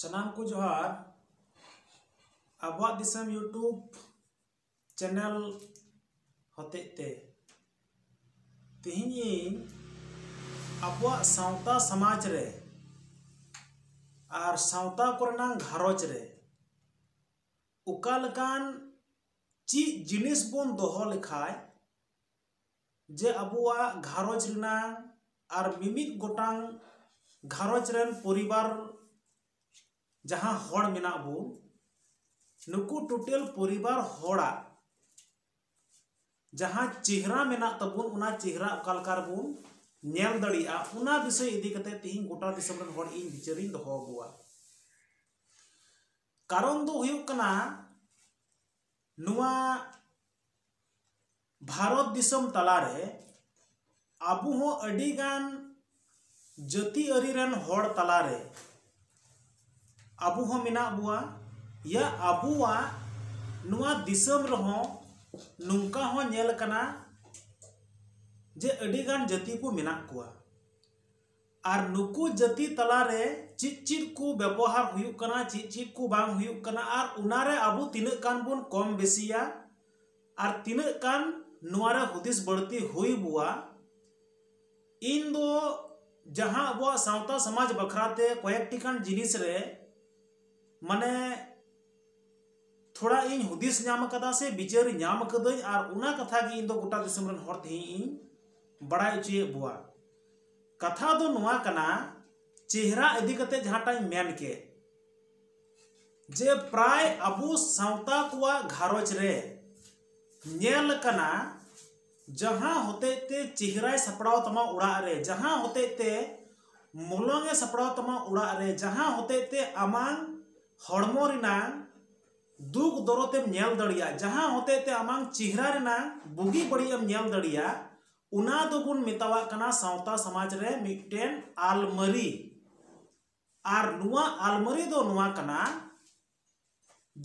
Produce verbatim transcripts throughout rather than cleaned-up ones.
ᱥᱟᱱᱟᱢ ᱠᱚ ᱡᱚᱦᱟᱨ᱾ ᱟᱵᱚᱣᱟᱜ ᱫᱤᱥᱚᱢ YouTube ᱪᱮᱱᱮᱞ ᱦᱚᱛᱮᱡ ᱛᱮ ᱛᱮᱦᱮᱧ ᱤᱧ ᱟᱵᱚᱣᱟᱜ ᱥᱟᱶᱛᱟ ᱥᱚᱢᱟᱡᱽ ᱨᱮ ᱟᱨ ᱥᱟᱶᱛᱟ ᱠᱚᱨᱮᱱᱟᱜ ᱜᱷᱟᱨᱚᱸᱡᱽ ᱨᱮ ᱚᱠᱟ ᱞᱮᱠᱟᱱ ᱪᱮᱫ ᱡᱤᱱᱤᱥ ᱵᱚᱱ ᱫᱚᱦᱚ ᱞᱮᱠᱷᱟᱡ ᱡᱮ ᱟᱵᱚᱣᱟᱜ ᱜᱷᱟᱨᱚᱸᱡᱽ ᱨᱮᱱᱟᱜ ᱟᱨ ᱢᱤᱢᱤᱫ ᱜᱚᱴᱟᱝ ᱜᱷᱟᱨᱚᱸᱡᱽ ᱨᱮᱱ ᱯᱚᱨᱤᱵᱟᱨ ᱡᱟᱦᱟᱸ ᱦᱚᱲ ᱢᱮᱱᱟᱜ ᱵᱚᱱ, ᱱᱩᱠᱩ ᱴᱳᱴᱟᱞ ᱯᱚᱨᱤᱵᱟᱨ ᱦᱚᱲᱟᱜ ᱡᱟᱦᱟᱸ ᱪᱮᱦᱨᱟ ᱢᱮᱱᱟᱜ ᱛᱟᱵᱚᱱ, ᱚᱱᱟ ᱪᱮᱦᱨᱟ ᱚᱠᱟ ᱞᱮᱠᱟ ᱨᱮᱵᱚᱱ ᱧᱮᱞ ᱫᱟᱲᱮᱭᱟᱜᱼᱟ, ᱚᱱᱟ ᱵᱤᱥᱚᱭ ᱤᱫᱤ ᱠᱟᱛᱮ ᱛᱮᱦᱮᱧ ᱜᱚᱴᱟ ᱫᱤᱥᱚᱢ ᱨᱮᱱ ᱦᱚᱲ ᱤᱧ ᱵᱤᱪᱟᱹᱨᱤᱧ ᱫᱚᱦᱚ ᱟᱠᱚᱣᱟ᱾ ᱠᱟᱨᱚᱱ ᱫᱚ ᱦᱩᱭᱩᱜ ᱠᱟᱱᱟ, ᱱᱚᱣᱟ ᱵᱷᱟᱨᱚᱛ ᱫᱤᱥᱚᱢ ᱛᱟᱞᱟᱨᱮ ᱟᱵᱚ ᱦᱚᱸ ᱟᱹᱰᱤ ᱜᱟᱱ ᱡᱟᱹᱛᱤ ᱟᱹᱨᱤ ᱨᱮᱱ ᱦᱚᱲ ᱛᱟᱞᱟᱨᱮ ᱟᱵᱚ ᱦᱚᱸ ᱢᱮᱱᱟᱜ ᱵᱚᱣᱟ᱾ ᱭᱟ ᱟᱵᱚᱣᱟᱜ ᱱᱚᱣᱟ ᱫᱤᱥᱚᱢ ᱨᱮᱦᱚᱸ ᱱᱚᱝᱠᱟ ᱦᱚᱸ ᱧᱮᱞ ᱟᱠᱟᱱᱟ ᱡᱮ ᱟᱹᱰᱤ ᱜᱟᱱ ᱡᱟᱹᱛᱤ ᱠᱚ ᱢᱮᱱᱟᱜ ᱠᱚᱣᱟ᱾ ᱟᱨ ᱱᱩᱠᱩ ᱡᱟᱹᱛᱤ ᱛᱟᱞᱟᱨᱮ ᱪᱮᱫ ᱪᱮᱫ ᱠᱚ ᱵᱮᱵᱚᱦᱟᱨ ᱦᱩᱭᱩᱜ ᱠᱟᱱᱟ, ᱪᱮᱫ ᱪᱮᱫ ᱠᱚ ᱵᱟᱝ ᱦᱩᱭᱩᱜ ᱠᱟᱱᱟ, ᱟᱨ ᱚᱱᱟᱨᱮ ᱟᱵᱚ ᱛᱤᱱᱟᱹᱜ ᱜᱟᱱ ᱵᱚᱱ ᱠᱚᱢ ᱵᱮᱥᱤᱭᱟ, ᱟᱨ ᱛᱤᱱᱟᱹᱜ ᱜᱟᱱ ᱱᱚᱣᱟ ᱨᱮ ᱦᱩᱫᱤᱥ ᱵᱟᱹᱲᱛᱤ ᱦᱩᱭ ᱵᱚᱣᱟ᱾ ᱤᱧ ᱫᱚ ᱡᱟᱦᱟᱸ ᱟᱵᱚᱣᱟᱜ ᱥᱟᱶᱛᱟ ᱥᱚᱢᱟᱡᱽ ᱵᱟᱠᱷᱨᱟ ᱛᱮ ᱠᱚᱭᱮᱠᱴᱤ ᱜᱟᱱ ᱡᱤᱱᱤᱥ ᱨᱮ ᱢᱟᱱᱮ ᱛᱷᱚᱲᱟ ᱤᱧ ᱦᱩᱫᱤᱥ ᱧᱟᱢ ᱟᱠᱟᱫᱟ ᱥᱮ ᱵᱤᱪᱟᱹᱨ ᱧᱟᱢ ᱟᱠᱟᱫᱟᱹᱧ, ᱟᱨ ᱚᱱᱟ ᱠᱟᱛᱷᱟ ᱜᱮ ᱤᱧ ᱫᱚ ᱜᱚᱴᱟ ᱫᱤᱥᱚᱢ ᱨᱮᱱ ᱦᱚᱲ ᱛᱮᱦᱮᱧ ᱤᱧ ᱵᱟᱲᱟᱭ ᱦᱚᱪᱚᱭᱮᱫ ᱵᱚᱣᱟ᱾ ᱠᱟᱛᱷᱟ ᱫᱚ ᱱᱚᱣᱟ ᱠᱟᱱᱟ, ᱪᱮᱦᱨᱟ ᱤᱫᱤ ᱠᱟᱛᱮ ᱡᱟᱦᱟᱸᱴᱟᱜ ᱤᱧ ᱢᱮᱱ ᱠᱮᱫ, ᱡᱮ ᱯᱨᱟᱭ ᱟᱵᱚ ᱥᱟᱶᱛᱟ ᱠᱚᱣᱟᱜ ᱜᱷᱟᱨᱚᱸᱡᱽ ᱨᱮ ᱧᱮᱞ ᱟᱠᱟᱱᱟ, ᱡᱟᱦᱟᱸ ᱦᱚᱛᱮᱡ ᱛᱮ ᱪᱮᱦᱨᱟᱭ ᱥᱟᱯᱲᱟᱣ ᱛᱟᱢᱟ ᱚᱲᱟᱜ ᱨᱮ, ᱡᱟᱦᱟᱸ ᱦᱚᱛᱮᱡ ᱛᱮ ᱢᱚᱞᱚᱝ ᱮ ᱥᱟᱯᱲᱟᱣ ᱛᱟᱢᱟ ᱚᱲᱟᱜ ᱨᱮ, ᱡᱟᱦᱟᱸ ᱦᱚᱛᱮᱡ ᱛᱮ ᱟᱢᱟᱝ ᱦᱚᱲᱢᱚ ᱨᱮᱱᱟᱝ ᱫᱩᱠ ᱫᱚᱨᱚᱫ ᱮᱢ ᱧᱮᱞ ᱫᱟᱲᱮᱭᱟᱜᱼᱟ, ᱡᱟᱦᱟᱸ ᱦᱚᱛᱮᱡ ᱛᱮ ᱟᱢᱟᱝ ᱪᱮᱦᱨᱟ ᱨᱮᱱᱟᱝ ᱵᱩᱜᱤ ᱵᱟᱹᱲᱤᱡ ᱮᱢ ᱧᱮᱞ ᱫᱟᱲᱮᱭᱟᱜᱼᱟ, ᱚᱱᱟ ᱫᱚᱵᱚᱱ ᱢᱮᱛᱟᱣᱟᱜ ᱠᱟᱱᱟ ᱥᱟᱶᱛᱟ ᱥᱚᱢᱟᱡᱽ ᱨᱮ ᱢᱤᱫᱴᱮᱱ ᱟᱞᱢᱟᱹᱨᱤ᱾ ᱟᱨ ᱱᱚᱣᱟ ᱟᱞᱢᱟᱹᱨᱤ ᱫᱚ ᱱᱚᱣᱟ ᱠᱟᱱᱟ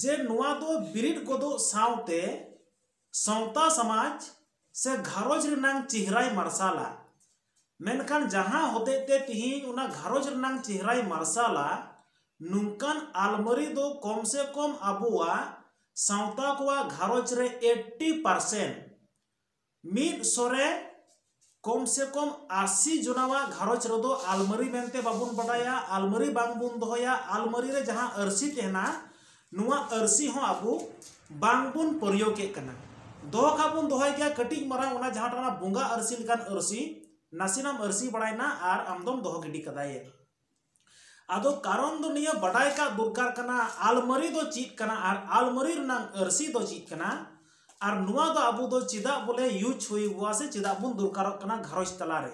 ᱡᱮ ᱱᱚᱣᱟ ᱫᱚ ᱵᱤᱨᱤᱫ ᱜᱚᱫᱚᱜ ᱥᱟᱶᱛᱮ ᱥᱟᱶᱛᱟ ᱥᱚᱢᱟᱡᱽ ᱥᱮ ᱜᱷᱟᱨᱚᱸᱡᱽ ᱨᱮᱱᱟᱝ ᱪᱮᱦᱨᱟᱭ ᱢᱟᱨᱥᱟᱞᱟ᱾ ᱢᱮᱱᱠᱷᱟᱱ ᱡᱟᱦᱟᱸ ᱦᱚᱛᱮᱡ ᱛᱮ ᱛᱤᱦᱤᱧ ᱚᱱᱟ ᱜᱷᱟᱨᱚᱸᱡᱽ ᱨᱮᱱᱟᱝ ᱪᱮᱦᱨᱟᱭ ᱢᱟᱨᱥᱟᱞᱟ, ᱱᱚᱝᱠᱟᱱ ᱟᱞᱢᱟᱹᱨᱤ ᱫᱚ ᱠᱚᱢ ᱥᱮ ᱠᱚᱢ ᱟᱵᱚᱣᱟᱜ ᱥᱟᱶᱛᱟ ᱠᱚᱣᱟᱜ ᱜᱷᱟᱨᱚᱸᱡᱽ ᱨᱮ eighty percent, ᱢᱤᱫ ᱥᱚ ᱨᱮ ᱠᱚᱢ ᱥᱮ ᱠᱚᱢ ᱟᱥᱤ ᱡᱚᱱᱟᱣᱟᱜ ᱜᱷᱟᱨᱚᱸᱡᱽ ᱨᱮᱫᱚ ᱟᱞᱢᱟᱹᱨᱤ ᱢᱮᱱᱛᱮ ᱵᱟᱵᱚᱱ ᱵᱟᱰᱟᱭᱟ, ᱟᱞᱢᱟᱹᱨᱤ ᱵᱟᱝᱵᱚᱱ ᱫᱚᱦᱚᱭᱟ, ᱟᱞᱢᱟᱹᱨᱤ ᱨᱮ ᱡᱟᱦᱟᱸ ᱟᱹᱨᱥᱤ ᱛᱟᱦᱮᱱᱟ, ᱱᱚᱣᱟ ᱟᱹᱨᱥᱤ ᱦᱚᱸ ᱟᱵᱚ ᱵᱟᱝᱵᱚᱱ ᱯᱨᱚᱭᱳᱜᱮᱫ ᱠᱟᱱᱟ᱾ ᱫᱚᱦᱚ ᱠᱷᱟᱱ ᱵᱚᱱ ᱫᱚᱦᱚᱭ ᱜᱮᱭᱟ ᱠᱟᱹᱴᱤᱡ ᱢᱟᱨᱟᱝ, ᱚᱱᱟ ᱡᱟᱦᱟᱸ ᱴᱟᱜ ᱚᱱᱟ ᱵᱚᱸᱜᱟ ᱟᱹᱨᱥᱤ ᱞᱮᱠᱟᱱ ᱟᱹᱨᱥᱤ, ᱱᱟᱥᱮᱱᱟᱜ ᱮᱢ ᱟᱹᱨᱥᱤ ᱵᱟᱲᱟᱭᱮᱱᱟ ᱟᱨ ᱟᱢ ᱫᱚᱢ ᱫᱚᱦᱚ ᱜᱤᱰᱤ ᱠᱟᱫᱟᱭᱮ᱾ ᱟᱫᱚ ᱠᱟᱨᱚᱱ ᱫᱚ ᱱᱤᱭᱟᱹ ᱵᱟᱰᱟᱭ ᱠᱟᱜ ᱫᱚᱨᱠᱟᱨ ᱠᱟᱱᱟ, ᱟᱞᱢᱟᱹᱨᱤ ᱫᱚ ᱪᱮᱫ ᱠᱟᱱᱟ ᱟᱨ ᱟᱞᱢᱟᱹᱨᱤ ᱨᱮᱱᱟᱜ ᱟᱹᱨᱥᱤ ᱫᱚ ᱪᱮᱫ ᱠᱟᱱᱟ, ᱟᱨ ᱱᱚᱣᱟ ᱫᱚ ᱟᱵᱚ ᱫᱚ ᱪᱮᱫᱟᱜ ᱵᱚᱞᱮ use ᱦᱩᱭ ᱟᱵᱚᱣᱟ ᱥᱮ ᱪᱮᱫᱟᱜ ᱵᱚᱱ ᱫᱚᱨᱠᱟᱨᱚᱜ ᱠᱟᱱᱟ ᱜᱷᱟᱨᱚᱸᱡᱽ ᱛᱟᱞᱟᱨᱮ᱾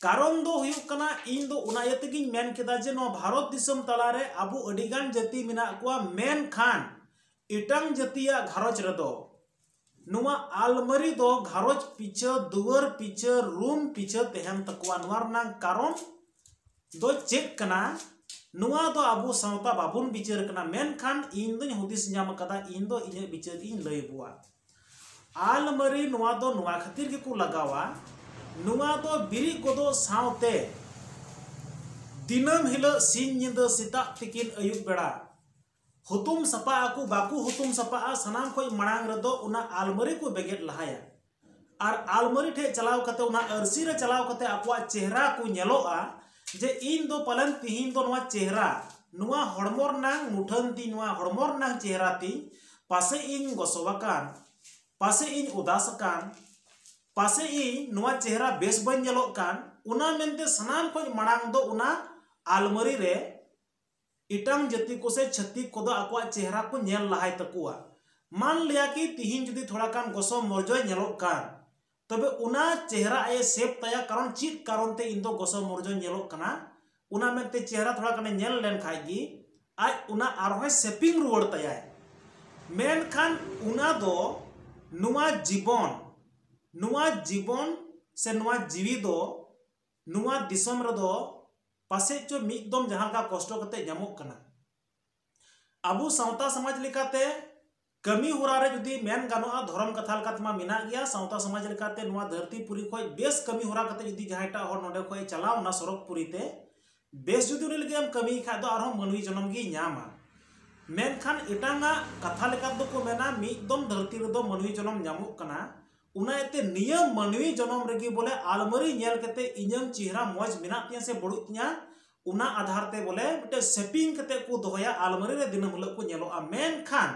ᱠᱟᱨᱚᱱ ᱫᱚ ᱦᱩᱭᱩᱜ ᱠᱟᱱᱟ, ᱤᱧ ᱫᱚ ᱚᱱᱟ ᱤᱭᱟᱹ ᱛᱮᱜᱤᱧ ᱢᱮᱱ ᱠᱮᱫᱟ ᱡᱮ ᱱᱚᱣᱟ ᱵᱷᱟᱨᱚᱛ ᱫᱤᱥᱚᱢ ᱛᱟᱞᱟᱨᱮ ᱟᱵᱚ ᱟᱹᱰᱤᱜᱟᱱ ᱡᱟᱹᱛᱤ ᱢᱮᱱᱟᱜ ᱠᱚᱣᱟ, ᱢᱮᱱᱠᱷᱟᱱ ᱮᱴᱟᱝ ᱡᱟᱹᱛᱤᱭᱟᱜ ᱜᱷᱟᱨᱚᱸᱡᱽ ᱨᱮᱫᱚ ᱱᱚᱣᱟ ᱟᱞᱢᱟᱹᱨᱤ ᱫᱚ ᱜᱷᱟᱨᱚᱸᱡᱽ ᱯᱤᱪᱷᱟᱹ, ᱫᱩᱣᱟᱹᱨ ᱯᱤᱪᱷᱟᱹ, ᱨᱩᱢ ᱯᱤᱪᱷᱟᱹ ᱛᱟᱦᱮᱱ ᱛᱟᱠᱚᱣᱟ᱾ ᱱᱚᱣᱟ ᱨᱮᱱᱟᱜ ᱠᱟᱨᱚᱱ ᱫᱚ ᱪᱮᱫ ᱠᱟᱱᱟ? ᱱᱚᱣᱟ ᱫᱚ ᱟᱵᱚ ᱥᱟᱶᱛᱟ ᱵᱟᱵᱚᱱ ᱵᱤᱪᱟᱹᱨ ᱠᱟᱱᱟ, ᱢᱮᱱᱠᱷᱟᱱ ᱤᱧ ᱫᱚᱧ ᱦᱩᱫᱤᱥ ᱧᱟᱢ ᱟᱠᱟᱫᱟ, ᱤᱧ ᱫᱚ ᱤᱧᱟᱹᱜ ᱵᱤᱪᱟᱹᱨ ᱤᱧ ᱞᱟᱹᱭ ᱟᱵᱚᱣᱟ᱾ ᱟᱞᱢᱟᱹᱨᱤ ᱱᱚᱣᱟ ᱫᱚ ᱱᱚᱣᱟ ᱠᱷᱟᱹᱛᱤᱨ ᱜᱮᱠᱚ ᱞᱟᱜᱟᱣᱟ, ᱱᱚᱣᱟ ᱫᱚ ᱵᱤᱨᱤᱫ ᱜᱚᱫᱚᱜ ᱥᱟᱶᱛᱮ ᱫᱤᱱᱟᱹᱢ ᱦᱤᱞᱳᱜ ᱥᱤᱧ ᱧᱤᱫᱟᱹ ᱥᱮᱛᱟᱜ ᱛᱤᱠᱤᱱ ᱟᱹᱭᱩᱵ ᱵᱮᱲᱟ ᱦᱩᱛᱩᱢ ᱥᱟᱯᱷᱟᱜ ᱟᱠᱚ, ᱵᱟᱠᱚ ᱦᱩᱛᱩᱢ ᱥᱟᱯᱷᱟᱜᱼᱟ, ᱥᱟᱱᱟᱢ ᱠᱷᱚᱱ ᱢᱟᱲᱟᱝ ᱨᱮᱫᱚ ᱚᱱᱟ ᱟᱞᱢᱟᱹᱨᱤ ᱠᱚ ᱵᱮᱸᱜᱮᱫ ᱞᱟᱦᱟᱭᱟ᱾ ᱟᱨ ᱟᱞᱢᱟᱹᱨᱤ ᱴᱷᱮᱡ ᱪᱟᱞᱟᱣ ᱠᱟᱛᱮ, ᱚᱱᱟ ᱟᱹᱨᱥᱤ ᱨᱮ ᱪᱟᱞᱟᱣ ᱠᱟᱛᱮ ᱟᱠᱚᱣᱟᱜ ᱪᱮᱦᱨᱟ ᱠᱚ ᱧᱮᱞᱚᱜᱼᱟ ᱡᱮ ᱤᱧ ᱫᱚ ᱯᱟᱞᱮᱱ ᱛᱤᱦᱤᱧ ᱫᱚ ᱱᱚᱣᱟ ᱪᱮᱦᱨᱟ, ᱱᱚᱣᱟ ᱦᱚᱲᱢᱚ ᱨᱮᱱᱟᱝ ᱢᱩᱴᱷᱟᱹᱱ ᱛᱤᱧ, ᱱᱚᱣᱟ ᱦᱚᱲᱢᱚ ᱨᱮᱱᱟᱝ ᱪᱮᱦᱨᱟ ᱛᱤᱧ ᱯᱟᱥᱮᱡ ᱤᱧ ᱜᱚᱥᱚ ᱟᱠᱟᱱ, ᱯᱟᱥᱮᱡ ᱤᱧ ᱩᱫᱟᱥ ᱟᱠᱟᱱ, ᱯᱟᱥᱮᱡ ᱤᱧ ᱱᱚᱣᱟ ᱪᱮᱦᱨᱟ ᱵᱮᱥ ᱵᱟᱹᱧ ᱧᱮᱞᱚᱜ ᱠᱟᱱ, ᱚᱱᱟ ᱢᱮᱱᱛᱮ ᱥᱟᱱᱟᱢ ᱠᱷᱚᱱ ᱢᱟᱲᱟᱝ ᱫᱚ ᱚᱱᱟ ᱟᱞᱢᱟᱹᱨᱤ ᱨᱮ ᱮᱴᱟᱝ ᱡᱟᱹᱛᱤ ᱠᱚ ᱥᱮ ᱪᱷᱟᱹᱛᱤᱠ ᱠᱚᱫᱚ ᱟᱠᱚᱣᱟᱜ ᱪᱮᱦᱨᱟ ᱠᱚ ᱧᱮᱞ ᱞᱟᱦᱟᱭ ᱛᱟᱠᱚᱣᱟ᱾ ᱢᱟᱱ ᱞᱮᱭᱟ ᱠᱤ ᱛᱤᱦᱤᱧ ᱡᱩᱫᱤ ᱛᱷᱚᱲᱟ ᱜᱟᱱ ᱜᱚᱥᱚ ᱢᱚᱨᱡᱚᱭ ᱧᱮᱞᱚᱜ ᱠᱟᱱ, ᱛᱚᱵᱮ ᱚᱱᱟ ᱪᱮᱦᱨᱟ ᱟᱡ ᱮ save ᱛᱟᱭᱟ, ᱠᱟᱨᱚᱱ ᱪᱮᱫ ᱠᱟᱨᱚᱱ ᱛᱮ ᱤᱧ ᱫᱚ ᱜᱚᱥᱚ ᱢᱚᱨᱡᱚᱧ ᱧᱮᱞᱚᱜ ᱠᱟᱱᱟ, ᱚᱱᱟ ᱢᱮᱱᱛᱮ ᱪᱮᱦᱨᱟ ᱛᱷᱚᱲᱟ ᱜᱟᱱᱮ ᱧᱮᱞ ᱞᱮᱱ ᱠᱷᱟᱡ ᱜᱮ ᱟᱡ ᱚᱱᱟ ᱟᱨᱦᱚᱸᱭ shaping ᱨᱩᱣᱟᱹᱲ ᱛᱟᱭᱟᱭ᱾ ᱢᱮᱱᱠᱷᱟᱱ ᱚᱱᱟ ᱫᱚ ᱱᱚᱣᱟ ᱡᱤᱵᱚᱱ, ᱱᱚᱣᱟ ᱡᱤᱵᱚᱱ ᱥᱮ ᱱᱚᱣᱟ ᱡᱤᱣᱤ ᱫᱚ ᱱᱚᱣᱟ ᱫᱤᱥᱚᱢ ᱨᱮᱫᱚ ᱯᱟᱥᱮᱡ ᱪᱚ ᱢᱤᱫ ᱫᱚᱢ ᱡᱟᱦᱟᱸ ᱞᱮᱠᱟ ᱠᱚᱥᱴᱚ ᱠᱟᱛᱮ ᱧᱟᱢᱚᱜ ᱠᱟᱱᱟ᱾ ᱟᱵᱚ ᱥᱟᱶᱛᱟ ᱥᱚᱢᱟᱡᱽ ᱞᱮᱠᱟᱛᱮ ᱠᱟᱹᱢᱤ ᱦᱚᱨᱟ ᱨᱮ ᱡᱩᱫᱤ ᱢᱮᱱ ᱜᱟᱱᱚᱜᱼᱟ, ᱫᱷᱚᱨᱚᱢ ᱠᱟᱛᱷᱟ ᱞᱮᱠᱟᱛᱮ ᱢᱟ ᱢᱮᱱᱟᱜ ᱜᱮᱭᱟ, ᱥᱟᱶᱛᱟ ᱥᱚᱢᱟᱡᱽ ᱞᱮᱠᱟᱛᱮ ᱱᱚᱣᱟ ᱫᱷᱟᱹᱨᱛᱤ ᱯᱩᱨᱤ ᱠᱷᱚᱡ ᱵᱮᱥ ᱠᱟᱹᱢᱤ ᱦᱚᱨᱟ ᱠᱟᱛᱮ ᱡᱩᱫᱤ ᱡᱟᱦᱟᱸᱭᱴᱟᱜ ᱦᱚᱲ ᱱᱚᱰᱮ ᱠᱷᱚᱡ ᱮ ᱪᱟᱞᱟᱣ ᱮᱱᱟ ᱥᱚᱨᱚᱜᱽ ᱯᱩᱨᱤ ᱛᱮ, ᱵᱮᱥ ᱡᱩᱫᱤ ᱩᱱᱤ ᱞᱟᱹᱜᱤᱫ ᱮᱢ ᱠᱟᱹᱢᱤᱭ ᱠᱷᱟᱡ ᱫᱚ ᱟᱨᱦᱚᱸ ᱢᱟᱹᱱᱢᱤ ᱡᱚᱱᱚᱢ ᱜᱮᱭ ᱧᱟᱢᱟ᱾ ᱢᱮᱱᱠᱷᱟᱱ ᱮᱴᱟᱜᱟᱜ ᱠᱟᱛᱷᱟ ᱞᱮᱠᱟ ᱫᱚᱠᱚ ᱢᱮᱱᱟ, ᱢᱤᱫ ᱫᱚᱢ ᱫᱷᱟᱹᱨᱛᱤ ᱨᱮᱫᱚ ᱢᱟᱹᱱᱢᱤ ᱡᱚᱱᱚᱢ ᱧᱟᱢᱚᱜ ᱠᱟᱱᱟ᱾ ᱚᱱᱟ ᱤᱭᱟᱹᱛᱮ ᱱᱤᱭᱟᱹ ᱢᱟᱹᱱᱢᱤ ᱡᱚᱱᱚᱢ ᱨᱮᱜᱮ ᱵᱚᱞᱮ ᱟᱞᱢᱟᱨᱤ ᱧᱮᱞ ᱠᱟᱛᱮ ᱤᱧᱟᱹᱝ ᱪᱮᱦᱨᱟ ᱢᱚᱡᱽ ᱢᱮᱱᱟᱜ ᱛᱤᱧᱟ ᱥᱮ ᱵᱟᱹᱲᱤᱡ ᱛᱤᱧᱟ, ᱚᱱᱟ ᱟᱫᱷᱟᱨ ᱛᱮ ᱵᱚᱞᱮ ᱢᱤᱫᱴᱮᱱ ᱥᱮᱯᱤᱝ ᱠᱟᱛᱮ ᱠᱚ ᱫᱚᱦᱚᱭᱟ, ᱟᱞᱢᱟᱨᱤ ᱨᱮ ᱫᱤᱱᱟᱹᱢ ᱦᱤᱞᱳᱜ ᱠᱚ ᱧᱮᱞᱚᱜᱼᱟ᱾ ᱢᱮᱱᱠᱷᱟᱱ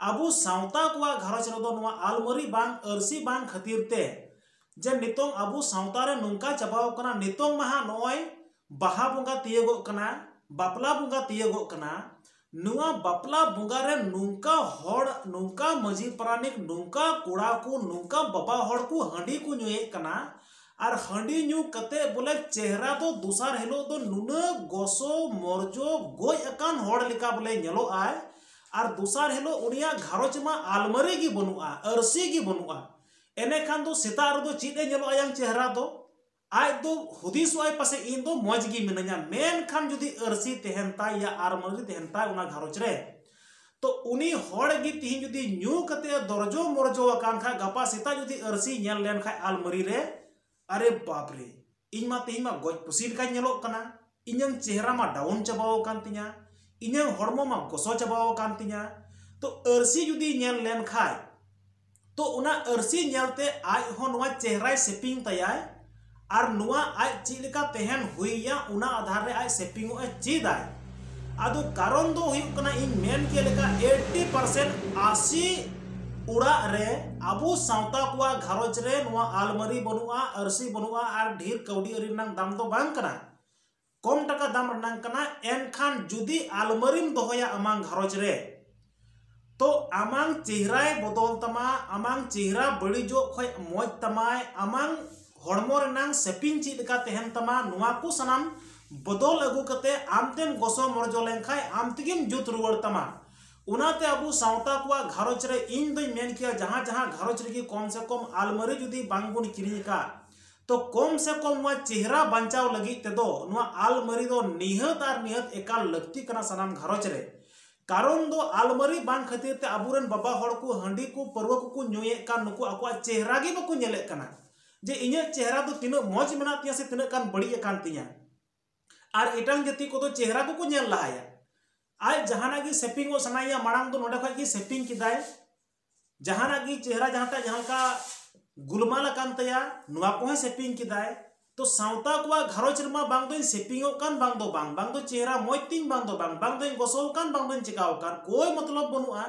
ᱟᱵᱚ ᱥᱟᱶᱛᱟ ᱠᱚᱣᱟᱜ ᱜᱷᱟᱨᱚᱸᱡᱽ ᱨᱮᱫᱚ ᱱᱚᱣᱟ ᱟᱞᱢᱟᱨᱤ ᱵᱟᱝ, ᱟᱹᱨᱥᱤ ᱵᱟᱝ ᱠᱷᱟᱹᱛᱤᱨ ᱛᱮ ᱡᱮ ᱱᱤᱛᱚᱝ ᱟᱵᱚ ᱥᱟᱶᱛᱟ ᱨᱮ ᱱᱚᱝᱠᱟ ᱪᱟᱵᱟᱣ ᱠᱟᱱᱟ, ᱱᱤᱛᱚᱝ ᱢᱟ ᱦᱟᱸᱜ ᱱᱚᱜᱼᱚᱭ ᱵᱟᱦᱟ ᱵᱚᱸᱜᱟ ᱛᱤᱭᱳᱜᱚᱜ ᱠᱟᱱᱟ, ᱵᱟᱯᱞᱟ ᱵᱚᱸᱜᱟ ᱛᱤᱭᱳᱜᱚᱜ ᱠᱟᱱᱟ᱾ ᱱᱚᱣᱟ ᱵᱟᱯᱞᱟ ᱵᱚᱸᱜᱟ ᱨᱮ ᱱᱚᱝᱠᱟ ᱦᱚᱲ, ᱱᱚᱝᱠᱟ ᱢᱟᱹᱡᱷᱤ ᱯᱟᱨᱟᱱᱤᱠ, ᱱᱚᱝᱠᱟ ᱠᱚᱲᱟ ᱠᱚ, ᱱᱚᱝᱠᱟ ᱵᱟᱵᱟ ᱦᱚᱲ ᱠᱚ ᱦᱟᱺᱰᱤ ᱠᱚ ᱧᱩᱭᱮᱫ ᱠᱟᱱᱟ᱾ ᱟᱨ ᱦᱟᱺᱰᱤ ᱧᱩ ᱠᱟᱛᱮ ᱵᱚᱞᱮ ᱪᱮᱦᱨᱟ ᱫᱚ ᱫᱚᱥᱟᱨ ᱦᱤᱞᱳᱜ ᱫᱚ ᱱᱩᱱᱟᱹᱜ ᱜᱚᱥᱚ ᱢᱚᱨᱡᱚ ᱜᱚᱡ ᱟᱠᱟᱱ ᱦᱚᱲ ᱞᱮᱠᱟ ᱵᱚᱞᱮ ᱧᱮᱞᱚᱜ ᱟᱭ᱾ ᱟᱨ ᱫᱚᱥᱟᱨ ᱦᱤᱞᱳᱜ ᱩᱱᱤᱭᱟᱜ ᱜᱷᱟᱨᱚᱸᱡᱽ ᱢᱟ ᱟᱞᱢᱟᱨᱤ ᱜᱮ ᱵᱟᱹᱱᱩᱜᱼᱟ, ᱟᱹᱨᱥᱤ ᱜᱮ ᱵᱟᱹᱱᱩᱜᱼᱟ᱾ ᱮᱱᱮᱠᱷᱟᱱ ᱫᱚ ᱥᱮᱛᱟᱜ ᱨᱮᱫᱚ ᱪᱮᱫ ᱮ ᱧᱮᱞᱚᱜᱼᱟ ᱟᱭᱟᱝ ᱪᱮᱦᱨᱟ ᱫᱚ? ᱟᱡ ᱫᱚ ᱦᱩᱫᱤᱥᱚᱜ ᱟᱭ, ᱯᱟᱥᱮᱡ ᱤᱧ ᱫᱚ ᱢᱚᱡᱽ ᱜᱮ ᱢᱤᱱᱟᱹᱧᱟ᱾ ᱢᱮᱱᱠᱷᱟᱱ ᱡᱩᱫᱤ ᱟᱹᱨᱥᱤ ᱛᱟᱦᱮᱱ ᱛᱟᱭ ᱭᱟ ᱟᱞᱢᱟᱨᱤ ᱛᱟᱦᱮᱱ ᱛᱟᱭ ᱚᱱᱟ ᱜᱷᱟᱨᱚᱸᱡᱽ ᱨᱮ, ᱛᱚ ᱩᱱᱤ ᱦᱚᱲ ᱜᱮ ᱛᱤᱦᱤᱧ ᱡᱩᱫᱤ ᱧᱩ ᱠᱟᱛᱮ ᱫᱚᱨᱡᱚ ᱢᱚᱨᱡᱚ ᱟᱠᱟᱱ ᱠᱷᱟᱡ, ᱜᱟᱯᱟ ᱥᱮᱛᱟᱜ ᱡᱩᱫᱤ ᱟᱹᱨᱥᱤ ᱧᱮᱞ ᱞᱮᱱ ᱠᱷᱟᱡ ᱟᱞᱢᱟᱨᱤ ᱨᱮ, ᱟᱨᱮ ᱵᱟᱯ ᱨᱮ, ᱤᱧ ᱢᱟ ᱛᱮᱦᱮᱧ ᱢᱟ ᱜᱚᱡ ᱯᱩᱥᱤ ᱞᱮᱠᱟᱧ ᱧᱮᱞᱚᱜ ᱠᱟᱱᱟ, ᱤᱧᱟᱹᱝ ᱪᱮᱦᱨᱟ ᱢᱟ ᱰᱟᱣᱩᱱ ᱪᱟᱵᱟᱣ ᱟᱠᱟᱱ ᱛᱤᱧᱟ, ᱤᱧᱟᱹᱝ ᱦᱚᱲᱢᱚ ᱢᱟ ᱜᱚᱥᱚ ᱪᱟᱵᱟᱣ ᱟᱠᱟᱱ ᱛᱤᱧᱟ᱾ ᱛᱚ ᱟᱹᱨᱥᱤ ᱡᱩᱫᱤ ᱧᱮᱞ ᱞᱮᱱ ᱠᱷᱟᱡ, ᱛᱚ ᱚᱱᱟ ᱟᱹᱨᱥᱤ ᱧᱮᱞᱛᱮ ᱟᱡ ᱦᱚᱸ ᱱᱚᱣᱟ ᱪᱮᱦᱨᱟᱭ ᱥᱮᱯᱤᱝ ᱛᱟᱭᱟᱭ, ᱟᱨ ᱱᱚᱣᱟ ᱟᱡ ᱪᱮᱫ ᱞᱮᱠᱟ ᱛᱟᱦᱮᱱ ᱦᱩᱭ ᱟᱭᱟ ᱚᱱᱟ ᱟᱫᱷᱟᱨ ᱨᱮ ᱟᱡ ᱥᱮᱯᱤᱝᱚᱜ ᱮ ᱪᱮᱫᱟᱭ᱾ ᱟᱫᱚ ᱠᱟᱨᱚᱱ ᱫᱚ ᱦᱩᱭᱩᱜ ᱠᱟᱱᱟ, ᱤᱧ ᱢᱮᱱ ᱠᱮᱫ ᱞᱮᱠᱟ ᱮᱭᱤᱴᱴᱤ ᱯᱟᱨᱥᱮᱱᱴ, ᱟᱥᱤ ᱚᱲᱟᱜ ᱨᱮ ᱟᱵᱚ ᱥᱟᱶᱛᱟ ᱠᱚᱣᱟᱜ ᱜᱷᱟᱨᱚᱸᱡᱽ ᱨᱮ ᱱᱚᱣᱟ ᱟᱞᱢᱟᱨᱤ ᱵᱟᱹᱱᱩᱜᱼᱟ, ᱟᱹᱨᱥᱤ ᱵᱟᱹᱱᱩᱜᱼᱟ, ᱟᱨ ᱰᱷᱮᱨ ᱠᱟᱹᱣᱰᱤ ᱟᱹᱨᱤ ᱨᱮᱱᱟᱜ ᱫᱟᱢ ᱫᱚ ᱵᱟᱝ ᱠᱟᱱᱟ, ᱠᱚᱢ ᱴᱟᱠᱟ ᱫᱟᱢ ᱨᱮᱱᱟᱜ ᱠᱟᱱᱟ᱾ ᱮᱱᱠᱷᱟᱱ ᱡᱩᱫᱤ ᱟᱞᱢᱟᱨᱤᱢ ᱫᱚᱦᱚᱭᱟ ᱟᱢᱟᱝ ᱜᱷᱟᱨᱚᱸᱡᱽ ᱨᱮ, ᱛᱚ ᱟᱢᱟᱝ ᱪᱮᱦᱨᱟᱭ ᱵᱚᱫᱚᱞ ᱛᱟᱢᱟ, ᱟᱢᱟᱝ ᱪᱮᱦᱨᱟ ᱵᱟᱹᱲᱤᱡᱚᱜ ᱠᱷᱚᱡ ᱢᱚᱡᱽ ᱛᱟᱢᱟᱭ, ᱟᱢᱟᱝ ᱦᱚᱲᱢᱚ ᱨᱮᱱᱟᱝ ᱥᱮᱯᱤᱝ ᱪᱮᱫ ᱞᱮᱠᱟ ᱛᱟᱦᱮᱱ ᱛᱟᱢᱟ, ᱱᱚᱣᱟ ᱠᱚ ᱥᱟᱱᱟᱢ ᱵᱚᱫᱚᱞ ᱟᱹᱜᱩ ᱠᱟᱛᱮ ᱟᱢ ᱛᱮᱢ ᱜᱚᱥᱚ ᱢᱚᱨᱡᱚ ᱞᱮᱱᱠᱷᱟᱡ ᱟᱢ ᱛᱮᱜᱮᱢ ᱡᱩᱛ ᱨᱩᱣᱟᱹᱲ ᱛᱟᱢᱟ᱾ ᱚᱱᱟᱛᱮ ᱟᱵᱚ ᱥᱟᱶᱛᱟ ᱠᱚᱣᱟᱜ ᱜᱷᱟᱨᱚᱸᱡᱽ ᱨᱮ ᱤᱧ ᱫᱚᱧ ᱢᱮᱱ ᱠᱮᱭᱟ, ᱡᱟᱦᱟᱸ ᱡᱟᱦᱟᱸ ᱜᱷᱟᱨᱚᱸᱡᱽ ᱨᱮᱜᱮ ᱠᱚᱢ ᱥᱮ ᱠᱚᱢ ᱟᱞᱢᱟᱨᱤ ᱡᱩᱫᱤ ᱵᱟᱝ ᱵᱚᱱ ᱠᱤᱨᱤᱧ ᱟᱠᱟᱫ, ᱛᱚ ᱠᱚᱢ ᱥᱮ ᱠᱚᱢ ᱱᱚᱣᱟ ᱪᱮᱦᱨᱟ ᱵᱟᱧᱪᱟᱣ ᱞᱟᱹᱜᱤᱫ ᱛᱮᱫᱚ ᱱᱚᱣᱟ ᱟᱞᱢᱟᱨᱤ ᱫᱚ ᱱᱤᱦᱟᱹᱛ ᱟᱨ ᱱᱤᱦᱟᱹᱛ ᱮᱠᱟᱞ ᱞᱟᱹᱠᱛᱤ ᱠᱟᱱᱟ ᱥᱟᱱᱟᱢ ᱜᱷᱟᱨᱚᱸᱡᱽ ᱨᱮ᱾ ᱠᱟᱨᱚᱱ ᱫᱚ ᱟᱞᱢᱟᱨᱤ ᱵᱟᱝ ᱠᱷᱟᱹᱛᱤᱨ ᱛᱮ ᱟᱵᱚᱨᱮᱱ ᱵᱟᱵᱟ ᱦᱚᱲ ᱠᱚ ᱦᱟᱺᱰᱤ ᱠᱚ ᱯᱟᱹᱨᱣᱟᱹ ᱠᱚᱠᱚ ᱧᱩᱭᱮᱫ ᱠᱟᱱ, ᱱᱩᱠᱩ ᱟᱠᱚᱣᱟᱜ ᱪᱮᱦᱨᱟ ᱜᱮ ᱵᱟᱠᱚ ᱧᱮᱞᱮᱫ ᱠᱟᱱᱟ, ᱡᱮ ᱤᱧᱟᱹᱜ ᱪᱮᱦᱨᱟ ᱫᱚ ᱛᱤᱱᱟᱹᱜ ᱢᱚᱡᱽ ᱢᱮᱱᱟᱜ ᱛᱤᱧᱟ ᱥᱮ ᱛᱤᱱᱟᱹᱜ ᱜᱟᱱ ᱵᱟᱹᱲᱤᱡ ᱟᱠᱟᱱ ᱛᱤᱧᱟ᱾ ᱟᱨ ᱮᱴᱟᱝ ᱡᱟᱹᱛᱤ ᱠᱚᱫᱚ ᱪᱮᱦᱨᱟ ᱠᱚᱠᱚ ᱧᱮᱞ ᱞᱟᱦᱟᱭᱟ᱾ ᱟᱡ ᱡᱟᱦᱟᱱᱟᱜ ᱜᱮ ᱥᱮᱯᱤᱝᱚᱜ ᱥᱟᱱᱟᱭᱮᱭᱟ, ᱢᱟᱲᱟᱝ ᱫᱚ ᱱᱚᱰᱮ ᱠᱷᱚᱡ ᱜᱮ ᱥᱮᱯᱤᱝ ᱠᱮᱫᱟᱭ᱾ ᱡᱟᱦᱟᱱᱟᱜ ᱜᱮ ᱪᱮᱦᱨᱟ, ᱡᱟᱦᱟᱸᱴᱟᱜ ᱡᱟᱦᱟᱸ ᱞᱮᱠᱟ ᱜᱩᱞᱢᱟᱞ ᱟᱠᱟᱱ ᱛᱟᱭᱟ, ᱱᱚᱣᱟ ᱠᱚᱦᱚᱸᱭ ᱥᱮᱯᱤᱝ ᱠᱮᱫᱟᱭ᱾ ᱛᱚ ᱥᱟᱶᱛᱟ ᱠᱚᱣᱟᱜ ᱜᱷᱟᱨᱚᱸᱡᱽ ᱨᱮᱢᱟ ᱵᱟᱝ ᱫᱚᱧ ᱥᱮᱯᱤᱝᱚᱜ ᱠᱟᱱ, ᱵᱟᱝ ᱫᱚ ᱵᱟᱝ, ᱵᱟᱝ ᱫᱚ ᱪᱮᱦᱨᱟ ᱢᱚᱡᱽ ᱛᱤᱧ, ᱵᱟᱝ ᱫᱚ ᱵᱟᱝ, ᱵᱟᱝ ᱫᱚᱧ ᱜᱚᱥᱚ ᱟᱠᱟᱱ, ᱵᱟᱝ ᱫᱚᱧ ᱪᱮᱠᱟᱣ ᱟᱠᱟᱱ, ᱠᱳᱭ ᱢᱚᱛᱞᱚᱵ ᱵᱟᱹᱱᱩᱜᱼᱟ᱾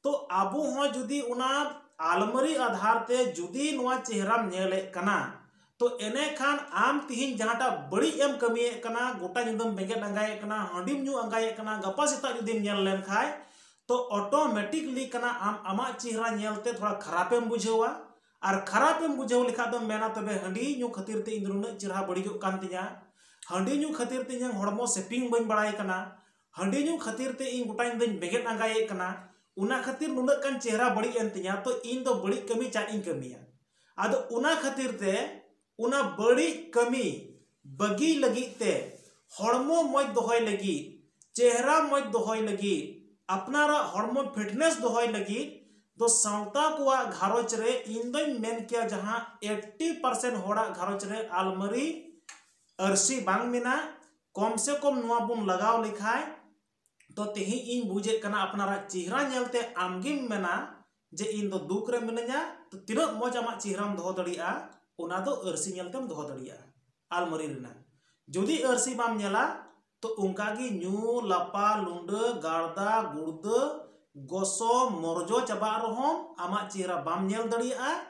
ᱛᱚ ᱟᱵᱚ ᱦᱚᱸ ᱡᱩᱫᱤ ᱚᱱᱟ ᱟᱞᱢᱟᱨᱤ ᱟᱫᱷᱟᱨ ᱛᱮ ᱡᱩᱫᱤ ᱱᱚᱣᱟ ᱪᱮᱦᱨᱟᱢ ᱧᱮᱞᱮᱫ ᱠᱟᱱᱟ, ᱛᱚ ᱮᱱᱮᱠᱷᱟᱱ ᱟᱢ ᱛᱤᱦᱤᱧ ᱡᱟᱦᱟᱸᱴᱟᱜ ᱵᱟᱹᱲᱤᱡ ᱮᱢ ᱠᱟᱹᱢᱤᱭᱮᱫ ᱠᱟᱱᱟ, ᱜᱚᱴᱟ ᱧᱤᱫᱟᱹᱢ ᱵᱮᱸᱜᱮᱫ ᱟᱸᱜᱟᱭᱮᱫ ᱠᱟᱱᱟ, ᱦᱟᱺᱰᱤᱢ ᱧᱩ ᱟᱸᱜᱟᱭᱮᱫ ᱠᱟᱱᱟ, ᱜᱟᱯᱟ ᱥᱮᱛᱟᱜ ᱡᱩᱫᱤᱢ ᱧᱮᱞ ᱞᱮᱱᱠᱷᱟᱡ, ᱛᱚ automatically ᱠᱟᱱᱟ ᱟᱢ ᱟᱢᱟᱜ ᱪᱮᱦᱨᱟ ᱧᱮᱞᱛᱮ ᱛᱷᱚᱲᱟ ᱠᱷᱟᱨᱟᱯᱮᱢ ᱵᱩᱡᱷᱟᱹᱣᱟ᱾ ᱟᱨ ᱠᱷᱟᱨᱟᱯᱮᱢ ᱵᱩᱡᱷᱟᱹᱣ ᱞᱮᱠᱷᱟᱡ ᱫᱚᱢ ᱢᱮᱱᱟ, "ᱛᱚᱵᱮ ᱦᱟᱺᱰᱤ ᱧᱩ ᱠᱷᱟᱹᱛᱤᱨ ᱛᱮ ᱤᱧ ᱫᱚ ᱱᱩᱱᱟᱹᱜ ᱪᱮᱦᱨᱟ ᱵᱟᱹᱲᱤᱡᱚᱜ ᱠᱟᱱ ᱛᱤᱧᱟ, ᱦᱟᱺᱰᱤ ᱧᱩ ᱠᱷᱟᱹᱛᱤᱨ ᱛᱮ ᱤᱧᱟᱹᱜ ᱦᱚᱲᱢᱚ ᱥᱮᱯᱤᱝ ᱵᱟᱹᱧ ᱵᱟᱲᱟᱭ ᱠᱟᱱᱟ, ᱦᱟᱺᱰᱤ ᱧᱩ ᱠᱷᱟᱹᱛᱤᱨ ᱛᱮ ᱤᱧ ᱜᱚᱴᱟ ᱧᱤᱫᱟᱹᱧ ᱵᱮᱸᱜᱮᱫ ᱟᱸᱜᱟᱭᱮᱫ ᱠᱟᱱᱟ, ᱚᱱᱟ ᱠᱷᱟᱹᱛᱤᱨ ᱱᱩᱱᱟᱹᱜ ᱜᱟᱱ ᱪᱮᱦᱨᱟ ᱵᱟᱹᱲᱤᱡ ᱮᱱ ᱛᱤᱧᱟ, ᱛᱚ ᱤᱧ ᱫᱚ ᱵᱟᱹᱲᱤᱡ ᱠᱟᱹᱢᱤ ᱪᱟᱜ ᱤᱧ ᱠᱟᱹᱢᱤᱭᱟ᱾" ᱟᱫᱚ ᱚᱱᱟ ᱠᱷᱟᱹᱛᱤᱨ ᱛᱮ ᱚᱱᱟ ᱵᱟᱹᱲᱤᱡ ᱠᱟᱹᱢᱤ ᱵᱟᱹᱜᱤ ᱞᱟᱹᱜᱤᱫ ᱛᱮ, ᱦᱚᱲᱢᱚ ᱢᱚᱡᱽ ᱫᱚᱦᱚᱭ ᱞᱟᱹᱜᱤᱫ, ᱪᱮᱦᱨᱟ ᱢᱚᱡᱽ ᱫᱚᱦᱚᱭ ᱞᱟᱹᱜᱤᱫ, ᱟᱯᱱᱟᱨᱟᱜ ᱦᱚᱲᱢᱚ ᱯᱷᱤᱴᱱᱮᱥ ᱫᱚᱦᱚᱭ ᱞᱟᱹᱜᱤᱫ ᱫᱚ ᱥᱟᱶᱛᱟ ᱠᱚᱣᱟᱜ ᱜᱷᱟᱨᱚᱸᱡᱽ ᱨᱮ ᱤᱧ ᱫᱚᱧ ᱢᱮᱱ ᱠᱮᱭᱟ ᱡᱟᱦᱟᱸ eighty percent ᱦᱚᱲᱟᱜ ᱜᱷᱟᱨᱚᱸᱡᱽ ᱨᱮ ᱟᱞᱢᱟᱨᱤ ᱟᱹᱨᱥᱤ ᱵᱟᱝ ᱢᱮᱱᱟᱜ, ᱠᱚᱢ ᱥᱮ ᱠᱚᱢ ᱱᱚᱣᱟ ᱵᱚᱱ ᱞᱟᱜᱟᱣ ᱞᱮᱠᱷᱟᱡ, ᱛᱚ ᱛᱮᱦᱮᱧ ᱤᱧ ᱵᱩᱡᱮᱫ ᱠᱟᱱᱟ ᱟᱯᱱᱟᱨᱟᱜ ᱪᱮᱦᱨᱟ ᱧᱮᱞᱛᱮ ᱟᱢᱜᱮᱢ ᱢᱮᱱᱟ ᱡᱮ ᱤᱧ ᱫᱚ ᱫᱩᱠ ᱨᱮ ᱢᱤᱱᱟᱹᱧᱟ᱾ ᱛᱚ ᱛᱤᱱᱟᱹᱜ ᱢᱚᱡᱽ ᱟᱢᱟᱜ ᱪᱮᱦᱨᱟᱢ ᱫᱚᱦᱚ ᱫᱟᱲᱮᱭᱟᱜᱼᱟ, ᱚᱱᱟ ᱫᱚ ᱟᱹᱨᱥᱤ ᱧᱮᱞᱛᱮᱢ ᱫᱚᱦᱚ ᱫᱟᱲᱮᱭᱟᱜᱼᱟ ᱟᱞᱢᱟᱨᱤ ᱨᱮᱱᱟᱜ᱾ ᱡᱩᱫᱤ ᱟᱹᱨᱥᱤ ᱵᱟᱢ ᱧᱮᱞᱟ, ᱛᱚ ᱚᱱᱠᱟᱜᱮ ᱧᱩ, ᱞᱟᱯᱟ, ᱞᱩᱸᱰᱟᱹ, ᱜᱟᱲᱫᱟ, ᱜᱩᱲᱫᱟᱹ, ᱜᱚᱥᱚ, ᱢᱚᱨᱡᱚ ᱪᱟᱵᱟᱜ ᱨᱮᱦᱚᱸ ᱟᱢᱟᱜ ᱪᱮᱦᱨᱟ ᱵᱟᱢ ᱧᱮᱞ ᱫᱟᱲᱮᱭᱟᱜᱼᱟ᱾